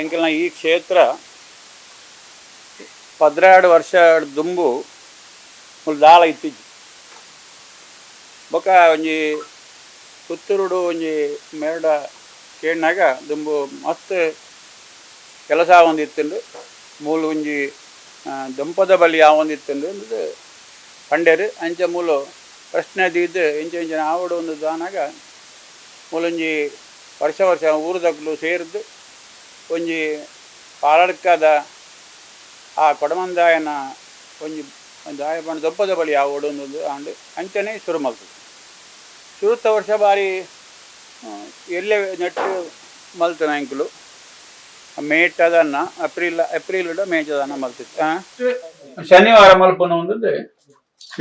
ಎಂಕಲ್ನ ಈ ಕ್ಷೇತ್ರ 12 ವರ್ಷ ದುಂಬು ಮುಲ್ ದಾಲ ಇತ್ತಿಜ್ಜಿ. ಬೊಕ ಒಂಜಿ ಪುತ್ತೂರುಡು ಒಂಜಿ ಮೇರ್ಡ ಕೇಣ್ಣಾಗ ದುಂಬು ಮಸ್ತ್ ಕೆಲಸ ಆವೊಂದಿತ್ತುಂಡು, ಮೂಲು ಒಂಜಿ ದೊಂಪದ ಬಲಿ ಆವೊಂದಿತ್ತುಂಡು ಅಂದ್ ಪಂಡೆರ್. ಅಂಚ ಮೂಲು ಪ್ರಶ್ನೆ ದೀದ್ ಇಂಚ ಇಂಚ ಆವೊಡು ಅಂದ್ ದಾನಾಗ ಮೂಲೊಂಜಿ ವರ್ಷ ವರ್ಷ ಊರುದಕುಲು ಸೇರ್ದ್ ಒಂಜಿ ಪಾಲಡ್ಕದ ಆ ಕೊಡಮಂದಾಯನ ಒಂಜಿ ದಾಯ ಪಂಡ ದೊಂಪದ ಬಲಿ ಆವೊಡು ಅಂದ್ ಆಂಡ್. ಅಂಚನೆ ಶುರು ಮಲ್ತುದು ಶುರುತ ವರ್ಷ ಬಾರಿ ಎಲ್ಲೆ ನೆಟ್ ಮಲ್ತನ ಎಂಕುಲು ಮೇಟದನ್ನ ಏಪ್ರಿಲ್ ಏಪ್ರಿಲ್ ಮೇಟದನ್ನ ಮಲ್ತಿತ್ತು. ಶನಿವಾರ ಮಲ್ಪುನ ಒಂದು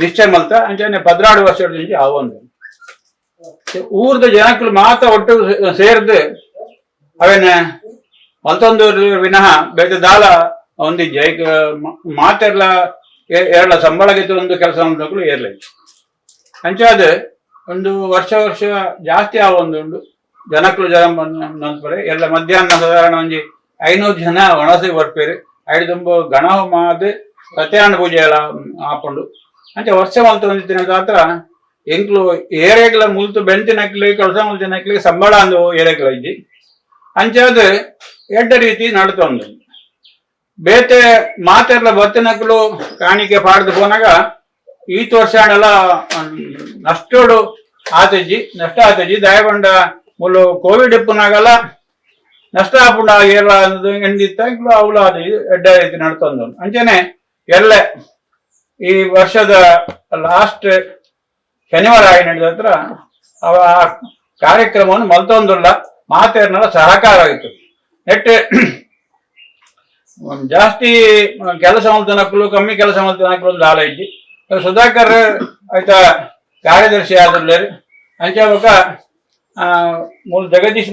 ನಿಶ್ಚಯ ಮಲ್ತ. ಅಂಚನೆ 12 ವರ್ಷದ ಆವೊಂದು ಊರ್ದ ಜನಕುಲು ಮಾತ ಒಟ್ಟು ಸೇರ್ದು ಅವೇನ ಮಲ್ತೊಂದು ವಿನಃ ಬೇತೆ ದಾಲ ಒಂದಿಜ್ಜಿ. ಐಕ್ ಮಾತೆರ್ಲ ಏರ್ಲ ಸಂಬಳಕ್ಕೆ ಒಂದು ಕೆಲಸ ಮಲ್ತಕ್ಲು ಏರ್ಲ. ಅಂಚಾದ ಒಂದು ವರ್ಷ ವರ್ಷ ಜಾಸ್ತಿ ಆವೊಂದುಂಡು. ಜನಕುಲು ಜನ ನನ್ಪರೆ ಎಲ್ಲ ಮಧ್ಯಾಹ್ನ ಸಾಧಾರಣ ಒಂಜಿ 500 ಜನ ಒಣಸೆ ಬರ್ಪೇರು. ಐದು ತುಂಬ ಗಣಹೋಮ ಆದ್ ಸತ್ಯನಾರಾಯಣ ಪೂಜೆ ಎಲ್ಲ ಆಪುಂಡು. ಅಂಚ ವರ್ಷ ಮಲ್ತೊಂದಿತ್ತಿನ ಮಾತ್ರ ಎಂಕ್ಲು ಏರೆಗ್ಲ ಮುಲ್ತು ಬೆಂತಿನಕ್ಲೆ ಕೆಲಸ ಮಲ್ತಿನಕ್ಲೆ ಸಂಬಳ ಅಂದು ಏರೆಗ್ಲ ಇಜ್ಜಿ. ಅಂಚಾದ ಎಡ್ಡ ರೀತಿ ನಡ್ತೊಂದು ಬೇತೆ ಮಾತೆರ್ಲ ಬತ್ತಿನಕ್ಲು ಕಾಣಿಕೆ ಪಾಡ್ದು ಪೋನಾಗ ಈತ್ ವರ್ಷ ಆಂಡಲ ನಷ್ಟೋಡು ಆತಜ್ಜಿ, ನಷ್ಟ ಆತಜ್ಜಿ. ದಯಪಂಡ ಮುಲು ಕೋವಿಡ್ ಇಪ್ಪುನಾಗಲ ನಷ್ಟ ಆಪುಂಡ ಏರ್ಲ ಎಂದಿತ್ತ ಇಂಕ್ಲು ಅವ್ಲು ಅದು ಎಡ್ಡ ರೀತಿ ನಡ್ತೊಂದು. ಅಂಚನೆ ಎಲ್ಲ ಈ ವರ್ಷದ ಲಾಸ್ಟ್ ಶನಿವಾರ ಆಗಿ ನಡೆದ ಹತ್ರ ಅವ ಆ ಕಾರ್ಯಕ್ರಮವನ್ನು ಮಲ್ತೊಂದುಲ್ಲ. ಮಾತೆರ್ನಲ ಸಹಕಾರ ಆಯಿತು. ನೆಟ್ ಜಾಸ್ತಿ ಕೆಲಸ ಮಲ್ತನಕ್ಲು ಕಮ್ಮಿ ಕೆಲಸ ಮಲ್ತನಕ್ಲು ಒಂದು ದಾಲ ಇಜ್ಜಿ. ಸುಧಾಕರ್ ಆಯ್ತಾ ಕಾರ್ಯದರ್ಶಿ ಆದುಲ್ಲೇರು. ಅಂಚ ಬೊಕ ಮೂಲು ಜಗದೀಶ್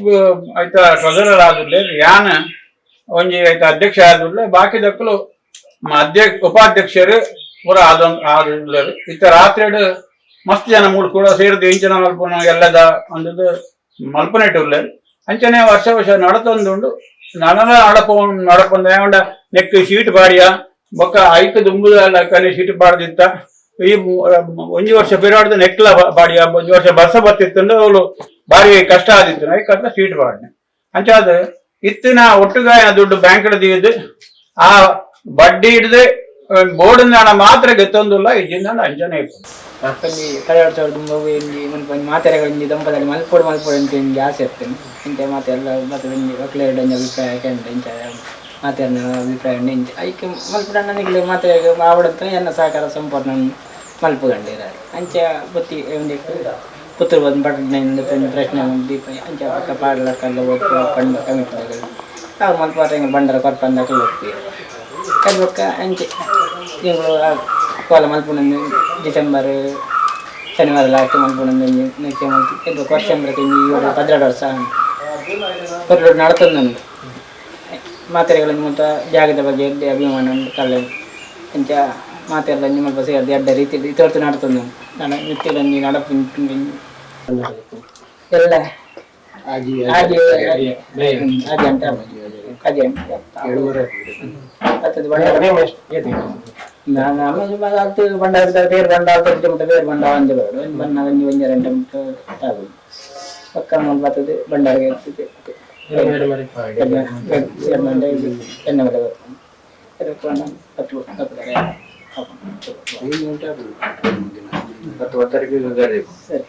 ಆಯ್ತಾ ಟ್ರೆಜರರ್ ಆದುಲ್ಲೇರು. ಯಾನ್ ಒಂಜಿ ಆಯ್ತಾ ಅಧ್ಯಕ್ಷ ಆದುಲ್ಲೆ. ಬಾಕಿದಕ್ಕಲು ಉಪಾಧ್ಯಕ್ಷರು ಪೂರ ಆದುಲ್ಲೇರು. ಇತ್ತ ರಾತ್ರಿ ಮಸ್ತ್ ಜನ ಮೂಲು ಕೂಡ ಸೇರ್ದು ಇಂಚಿನ ಮಲ್ಪುನ ಎಲ್ಲದ ಅಂದದ್ದು ಮಲ್ಪನೆಟ್ ಉಲ್ಲೇರು. ಅಂಚನೆ ವರ್ಷ ವರ್ಷ ನಡತೊಂದುಂಡು. ನನಲ ನಡಪ ನಡಪೊಂದು ಏಂಡ ನೆಕ್ ಶೀಟ್ ಬಾಡಿಯ ಬೊಕ್ಕ ಐಕ್ ದುಂಬುದ ಕಲಿ ಶೀಟ್ ಬಾಡ್ದಿತ್ತ. ಈ ಒಂಜಿ ವರ್ಷ ಪಿರಾಡ್ದು ನೆಕ್ಲ ಬಾಡಿಯ, ಒಂಜಿ ವರ್ಷ ಬರ್ಸ ಬತ್ತಿತ್ತಂದ್ರೆ ಅವಳು ಬಾರಿ ಕಷ್ಟ ಆದಿತ್ತು. ಐಕ್ ಅತ್ತ ಶೀಟ್ ಬಾಡಿನ. ಅಂಚಾದ ಇತ್ತಿನ ಒಟ್ಟುಗಾಯನ ದುಡ್ಡು ಬ್ಯಾಂಕ್ ದೀದು ಆ ಬಡ್ಡಿ ಹಿಡ್ದು ಬೋರ್ಡ್ ಹಣ ಮಾತ್ರ ಗೆತ್ತೊಂದುಲ್ಲ. ಇಜ್ಜಿಂದ ಅಂಚನೆ ಇಪ್ಪು. ಒಂಜಿ ಕಡೆ ವರ್ಷ ದುಂಬು ಒಂಜಿ ಮಲ್ಪ ಒಂಜಿ ಮಾತೆರೆಗ್ ಒಂಜಿ ದೊಂಪದಲ್ಲಿ ಮಲ್ಪೊಡು ಮಲ್ಪೊಡು ಅಂತ ಒಂಜಿ ಆಸೆ ಇತ್ತುಂಡು. ಇಂಚ ಮಾತೆ ಎಲ್ಲ ಮತ್ತೆ ಒಂಜಿ ಒಕ್ಲೆರ್ಡ್ ಒಂಜಿ ಅಭಿಪ್ರಾಯ ಕೇಂಡ. ಇಂಚ ಮಾತೆರ್ನ ಅಭಿಪ್ರಾಯ ಉಂಡು. ಇಂಚ ಐಕ್ ಮಲ್ಪುಡ ನಿಕ್ಲೆ ಮಾತೆರೆಗ್ ಆವಡಂತ ಎನ್ನ ಸಹಕಾರ ಸಂಪೂರ್ಣ ಮಲ್ಪುಗಂಡೇರ್. ಅಂಚ ಬುತ್ತಿ ಒಂಜಿ ಪುತ್ತೂರು ಬಂದು ಬಟ್ಟನೆ ಒಂಜಿ ಪ್ರಶ್ನೆ ದೀಪ ಅಂಚ ಪಕ್ಕ ಪಾಡ್ಲಕ್ಕಲ್ಲ ಒಪ್ಪು ಪಂಡ ಕಮಿಟಿ ಅವು ಮಲ್ಪ ಬಂಡಾರ ಕೊರ್ಪಂದಕಲ್ ಒಪ್ಪಿ ಬೊಕ್ಕ ಅಂಚೆ ತಿಂಗಳು ಕೋಲ ಮಲ್ಪುನಂದು ಡಿಸೆಂಬರ್ ಶನಿವಾರ ಲಾಸ್ಟ್ ಮಲ್ಪುನಂದು ಒಂಜಿ ನಿಶ್ಚಯ ಮಲ್ತು. ಬೊಕ್ಕ ವರ್ಷ ಒಂಜಿ 12 ವರ್ಷ ಪೊರ್ಲು ನಡತೊಂದುಂಡು. ಮಾತೆರೆಗ್ಲ ಮುಲ್ಪ ಜಾಗದ ಬಗ್ಗೆ ಎಡ್ಡೆ ಅಭಿಮಾನ ಉಂಡು. ಕಲ್ಲೆ ಅಂಚ ಮಾತೆರ್ಲ ಒಂಜಿ ಮಲ್ಪ ಸೇರ್ದ್ ಎಡ್ಡೆ ರೀತಿಡ್ ಇತೋರ್ತು ನಡತೊಂದುಂಡು. ನನ ಮಿತ್ತಿಡ್ ಒಂಜಿ ನಡಪು ಎಲ್ಲ ಆಜಿ ಆಜಿ ಅಂತ ಆಜಿ ಅಂತ ನಮ್ಮ ಬಂಡಾರ ಪೇರು ಬಂಡ ಮುಟ್ಟ ಪೇರು ಬಂಡ ಒಂಜಿ ಬೋಡು ಒಂಜಿ ಬಣ್ಣ ಒಂಜಿ ಒಂಜಿ ರಡ್ಡ್ ಮುಟ್ಟ ತಾಗುಂಡು. ಪಕ್ಕ ಮೂಲು ಬತ್ತದು ಬಂಡಾರ ಎತ್ತುದು ಎಣ್ಣೆ ಬಲೆ ಬರ್ಪುಂಡು. ಪತ್ತು 10 ತಾರೀಕು. ಸರಿ.